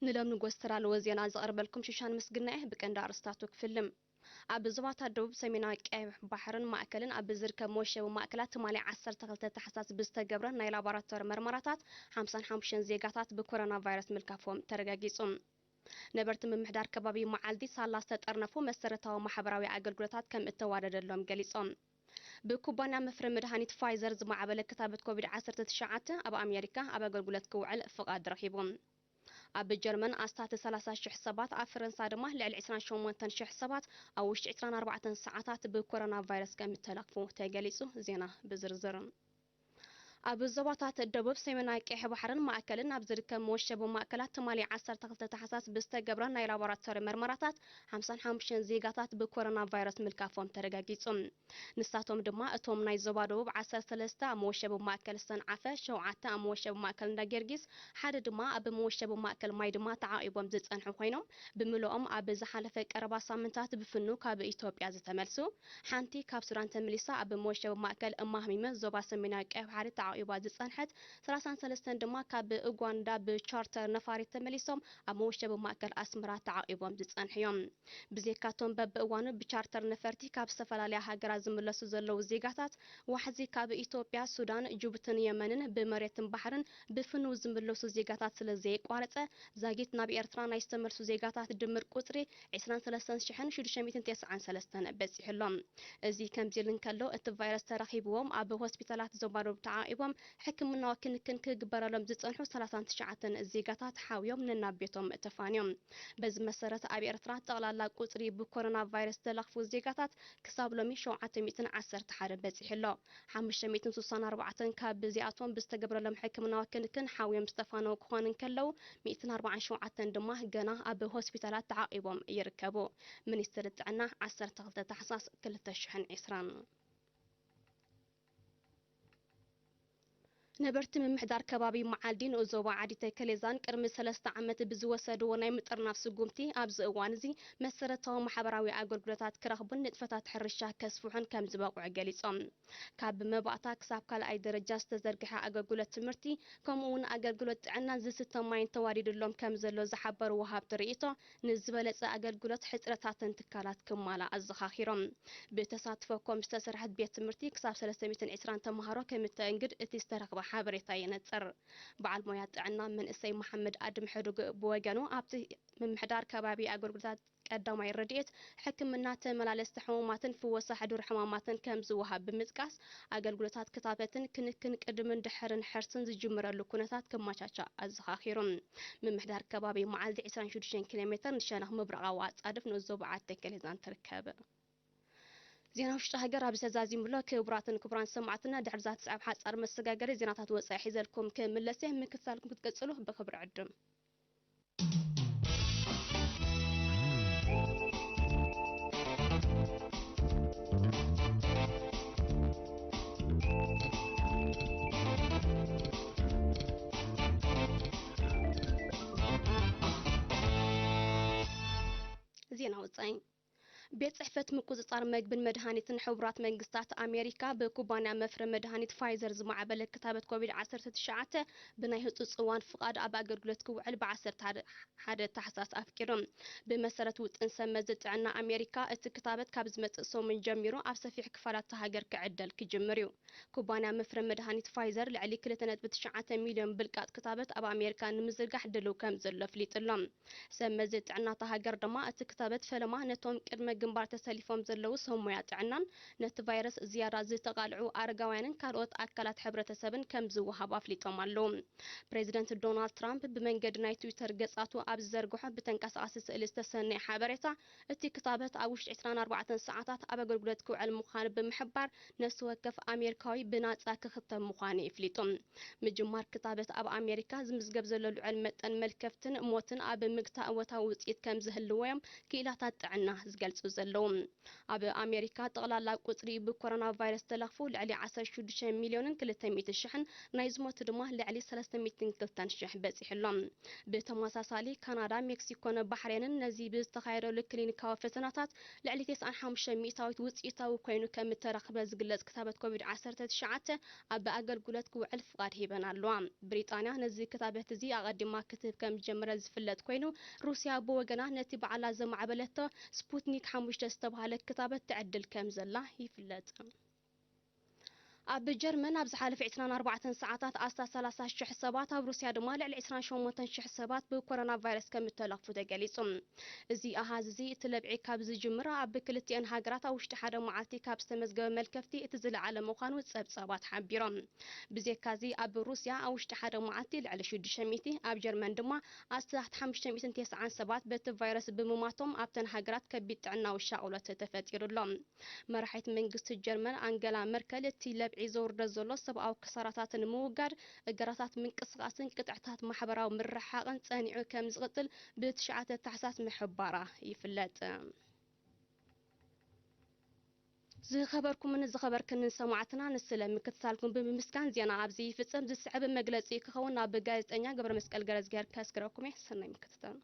ንሎም ንጎስ ተዳለወ ዜና ዘቕርበልኩም ሽሻን ምስግና እየ። ብቀንዲ ኣርእስታቱ ክፍልም። ኣብ ዞባታት ደቡብ ሰሜናዊ ቀይሕ ባሕርን ማእከልን ኣብ ዝርከብ መወሸቢ ማእከላት ትማሊ ዓሰርተ ክልተ ታሕሳስ ብዝተገብረ ናይ ላቦራቶሪ መርመራታት ሓምሳን ሓሙሽተን ዜጋታት ብኮሮና ቫይረስ ምልካፎም ተረጋጊጹ። ነበርቲ ምምሕዳር ከባቢ መዓልዲ ሳላ ዝተጠርነፉ መሰረታዊ ማሕበራዊ ኣገልግሎታት ከም እተዋደደሎም ገሊጾም። ብኩባንያ መፍረ መድሃኒት ፋይዘር ዝማዕበለ ክታበት ኮቪድ ዓሰርተ ትሽዓተ ኣብ ኣሜሪካ ኣብ ኣገልግሎት ክውዕል ፍቓድ ረኺቡ። ኣብ ጀርመን ኣስታት ሰላሳ ሽሕ ሰባት፣ ኣብ ፈረንሳ ድማ ልዕሊ ዕስራን ሸሞንተን ሽሕ ሰባት ኣብ ውሽጢ ዕስራን ኣርባዕተን ሰዓታት ብኮሮና ቫይረስ ከም እተለኽፉ ተገሊጹ። ዜና ብዝርዝር። ኣብ ዞባታት ደቡብ ሰሜናዊ ቀይሕ ባሕርን ማእከልን ኣብ ዝርከብ መወሸቢ ማእከላት ትማሊ ዓሰርተ ክልተ ታሕሳስ ብዝተገብረ ናይ ላቦራቶሪ መርመራታት ሓምሳን ሓሙሽተን ዜጋታት ብኮሮና ቫይረስ ምልካፎም ተረጋጊጹ። ንሳቶም ድማ እቶም ናይ ዞባ ደቡብ ዓሰርተ ሰለስተ ኣብ መወሸቢ ማእከል ሰንዓፈ፣ ሸውዓተ ኣብ መወሸቢ ማእከል እንዳ ጊዮርጊስ፣ ሓደ ድማ ኣብ መወሸቢ ማእከል ማይ ድማ ተዓቂቦም ዝጸንሑ ኮይኖም፣ ብምልኦም ኣብ ዝሓለፈ ቀረባ ሳምንታት ብፍኑ ካብ ኢትዮጵያ ዝተመልሱ፣ ሓንቲ ካብ ሱዳን ተመሊሳ ኣብ መወሸቢ ማእከል እማህሚመ ዞባ ሰሜናዊ ቀይሕ ባሕሪ ተዓቂባ ዝጸንሐት፣ ሰላሳን ሰለስተን ድማ ካብ ኡጋንዳ ብቻርተር ነፋሪት ተመሊሶም ኣብ መወሸቢ ማእከል ኣስመራ ተዓቂቦም ዝጸንሑ እዮም። ብዘይካቶም በብእዋኑ ብቻርተር ነፈርቲ ካብ ዝተፈላለያ ሃገራት ዝምለሱ ዘለዉ ዜጋታት፣ ዋሕዚ ካብ ኢትዮጵያ፣ ሱዳን፣ ጅቡትን የመንን ብመሬትን ባሕርን ብፍኑው ዝምለሱ ዜጋታት ስለ ዘየቋረጸ፣ ዛጊት ናብ ኤርትራ ናይ ዝተመልሱ ዜጋታት ድምር ቁጽሪ ዕስራን ሰለስተን ሽሕን ሽዱሽተ ሚእትን ተስዓን ሰለስተን በጺሑ ኣሎ። እዚ ከምዚ ኢሉ እንከሎ፣ እቲ ቫይረስ ተረኺብዎም ኣብ ሆስፒታላት ዞባ ደቡብ ተዓቂቦም ሕክምናዊ ክንክን ክግበረሎም ዝጸንሑ ሰላሳን ትሽዓተን ዜጋታት ሓውዮም ነናብ ቤቶም ተፋንዮም። በዚ መሰረት፣ ኣብ ኤርትራ ጠቕላላ ቁጽሪ ብኮሮና ቫይረስ ዝተለኽፉ ዜጋታት ክሳብ ሎሚ ሸውዓተ ሚእትን ዓሰርተ ሓደ በጺሑ ኣሎ። ሓሙሽተ ሚእትን ስሳን ኣርባዕተን ካብ እዚኣቶም ብዝተገብረሎም ሕክምናዊ ክንክን ሓውዮም ዝተፋነው ክኾኑ እንከለዉ፣ ሚእትን ኣርባዓን ሸውዓተን ድማ ገና ኣብ ሆስፒታላት ተዓቂቦም ይርከቡ። ሚኒስትሪ ጥዕና፣ ዓሰርተ ክልተ ታሕሳስ ክልተ ሽሕን ዕስራን። ነበርቲ ምምሕዳር ከባቢ መዓልዲ ንኡስ ዞባ ዓዲ ተከሌዛን ቅድሚ ሰለስተ ዓመት ብዝወሰድዎ ናይ ምጥርናፍ ስጉምቲ፣ ኣብዚ እዋን እዚ መሰረታዊ ማሕበራዊ ኣገልግሎታት ክረኽቡን ንጥፈታት ሕርሻ ከስፍሑን ከም ዝበቕዑ ገሊጾም። ካብ መባእታ ክሳብ ካልኣይ ደረጃ ዝተዘርግሐ ኣገልግሎት ትምህርቲ፣ ከምኡ እውን ኣገልግሎት ጥዕናን ዝስተ ማይን ተዋዲድሎም ከም ዘሎ ዝሓበሩ ወሃብቲ ርእይቶ፣ ንዝበለጸ ኣገልግሎት ሕጽረታተን ትካላት ክማልኣ ኣዘኻኺሮም። ብተሳትፎ ኮም ዝተሰርሐት ቤት ትምህርቲ ክሳብ ሰለስተ ሚእትን ዕስራን ተምሃሮ ከም እተእንግድ እቲ ዝተረኽበ ሓበሬታ የነጽር። በዓል ሞያ ጥዕና መንእሰይ መሓመድ ኣድም ሕዱግ ብወገኑ፣ ኣብቲ ምምሕዳር ከባቢ ኣገልግሎታት ቀዳማይ ረድኤት፣ ሕክምና፣ ተመላለስቲ ሕሙማትን ፍወሳ ሕዱር ሕማማትን ከም ዝወሃብ ብምጥቃስ፣ ኣገልግሎታት ክታበትን ክንክን ቅድምን ድሕርን ሕርስን ዝጅምረሉ ኩነታት ክመቻቻ ኣዘኻኺሩ። ምምሕዳር ከባቢ መዓልቲ ዕስራን ሽዱሽተን ኪሎ ሜተር ንሸነኽ ምብራቓዊ ኣጻድፍ ንኡስ ዞባ ዓዲ ተከሌዛን ትርከብ። ዜና ውሽጢ ሃገር ኣብዚ ተዛዚሙ ኣሎ። ክቡራትን ክቡራን ሰማዕትና፣ ድሕሪ እዛ ትስዕብ ሓጻር መሰጋገሪ ዜናታት ወጻኢ ሒዘልኩም ክምለስ እየ። ምክትታልኩም ክትቅጽሉ ብኽብሪ ዕድም። ዜና ወጻኢ። ቤት ጽሕፈት ምቁጽጻር መግብን መድሃኒትን ሕቡራት መንግስታት ኣሜሪካ፣ ብኩባንያ መፍረ መድሃኒት ፋይዘር ዝማዕበለ ክታበት ኮቪድ ዓሰርተ ትሽዓተ ብናይ ህጹጽ እዋን ፍቓድ ኣብ ኣገልግሎት ክውዕል ብ ዓሰርተ ሓደ ታሕሳስ ኣፍቂዱ። ብመሰረት ውጥን ሰብ መዚ ጥዕና ኣሜሪካ፣ እቲ ክታበት ካብ ዝመጽእ ሰሙን ጀሚሩ ኣብ ሰፊሕ ክፋላት እታ ሃገር ክዕደል ክጅምር እዩ። ኩባንያ መፍረ መድሃኒት ፋይዘር፣ ልዕሊ ክልተ ነጥቢ ትሽዓተ ሚልዮን ብልቃጥ ክታበት ኣብ ኣሜሪካ ንምዝርጋሕ ድልው ከም ዘሎ ኣፍሊጡ ኣሎ። ሰብ መዚ ጥዕና እታ ሃገር ድማ፣ እቲ ክታበት ፈለማ ነቶም ቅድመ ግንባር ተሰሊፎም ዘለዉ ሰብ ሞያ ጥዕናን ነቲ ቫይረስ ዝያዳ ዝተቓልዑ ኣረጋውያንን ካልኦት ኣካላት ሕብረተሰብን ከም ዝወሃብ ኣፍሊጦም ኣለዉ። ፕሬዚደንት ዶናልድ ትራምፕ ብመንገዲ ናይ ትዊተር ገጻቱ ኣብ ዝዘርግሖ ብተንቀሳቓሲ ስእሊ ዝተሰነየ ሓበሬታ፣ እቲ ክታበት ኣብ ውሽጢ ዕስራን ኣርባዕተን ሰዓታት ኣብ ኣገልግሎት ክውዕል ምዃኑ ብምሕባር፣ ነፍሲ ወከፍ ኣሜሪካዊ ብናጻ ክኽተብ ምዃኑ ይፍሊጡ። ምጅማር ክታበት ኣብ ኣሜሪካ ዝምዝገብ ዘሎ ልዑል መጠን መልከፍትን ሞትን ኣብ ምግታእ እወታዊ ውጽኢት ከም ዝህልዎ እዮም ክኢላታት ጥዕና ዝገልጹ ዘለዉ። ኣብ ኣሜሪካ ጠቕላላ ቁጽሪ ብኮሮና ቫይረስ ተለኽፉ ልዕሊ ዓሰርተ ሽዱሽተ ሚልዮንን ክልተ ሚእቲ ሽሕን፣ ናይ ዝሞቱ ድማ ልዕሊ ሰለስተ ሚእትን ክልተን ሽሕ በጺሑ ኣሎ። ብተመሳሳሊ ካናዳ፣ ሜክሲኮን ባሕሬንን ነዚ ብዝተኻየደሉ ክሊኒካዊ ፈተናታት ልዕሊ ተስዓን ሓሙሽተ ሚእታዊት ውጽኢታዊ ኮይኑ ከም እተረኽበ ዝግለጽ ክታበት ኮቪድ ዓሰርተ ትሽዓተ ኣብ ኣገልግሎት ክውዕል ፍቓድ ሂበን ኣለዋ። ብሪጣንያ ነዚ ክታበት እዚ ኣቐዲማ ክትህብ ከም ዝጀመረ ዝፍለጥ ኮይኑ፣ ሩስያ ብወገና ነቲ ባዕላ ዘማዕበለቶ ስፑትኒክ ሓሙሽተ ዝተባህለ ክታበት ትዕድል ከም ዘላ ይፍለጥ። ኣብ ጀርመን ኣብ ዝሓለፈ ዕስራን ኣርባዕተን ሰዓታት ኣስታት ሰላሳ ሽሕ ሰባት፣ ኣብ ሩስያ ድማ ልዕሊ ዕስራን ሸሞንተን ሽሕ ሰባት ብኮሮና ቫይረስ ከም እተለኽፉ ተገሊጹ። እዚ ኣሃዝ እዚ እቲ ለብዒ ካብ ዝጅምር ኣብ ክልቲአን ሃገራት ኣብ ውሽጢ ሓደ መዓልቲ ካብ ዝተመዝገበ መልከፍቲ እቲ ዝለዓለ ምዃኑ ጸብጻባት ሓቢሮም። ብዘካዚ ኣብ ሩስያ ኣብ ውሽጢ ሓደ መዓልቲ ልዕሊ ሽዱሽተ ሚእቲ፣ ኣብ ጀርመን ድማ ኣስታት ሓሙሽተ ሚእትን ተስዓን ሰባት በቲ ቫይረስ ብምማቶም ኣብተን ሃገራት ከቢድ ጥዕናዊ ሻቕሎት ተፈጢሩ ኣሎ። መራሒት መንግስቲ ጀርመን ኣንገላ መርከል እቲ ለብዒ ዘውርዶ ዘሎ ሰብኣዊ ክሳራታት ንምውጋድ እገራታት ምንቅስቓስን ቅጥዕታት ማሕበራዊ ምርሕሓቕን ጸኒዑ ከም ዝቕጽል ብትሽዓተ ታሕሳስ ምሕባራ ይፍለጥ። ዝኸበርኩምን ዝኸበርክንን ሰማዕትና ንስለ ምክትታልኩም ብምምስጋን ዜና ኣብዚ ይፍጸም። ዝስዕብ መግለጺ ክኸውን ናብ ጋዜጠኛ ገብረ መስቀል ገረዝግሄር ከስግረኩም እየ። ሰናይ ምክትታል።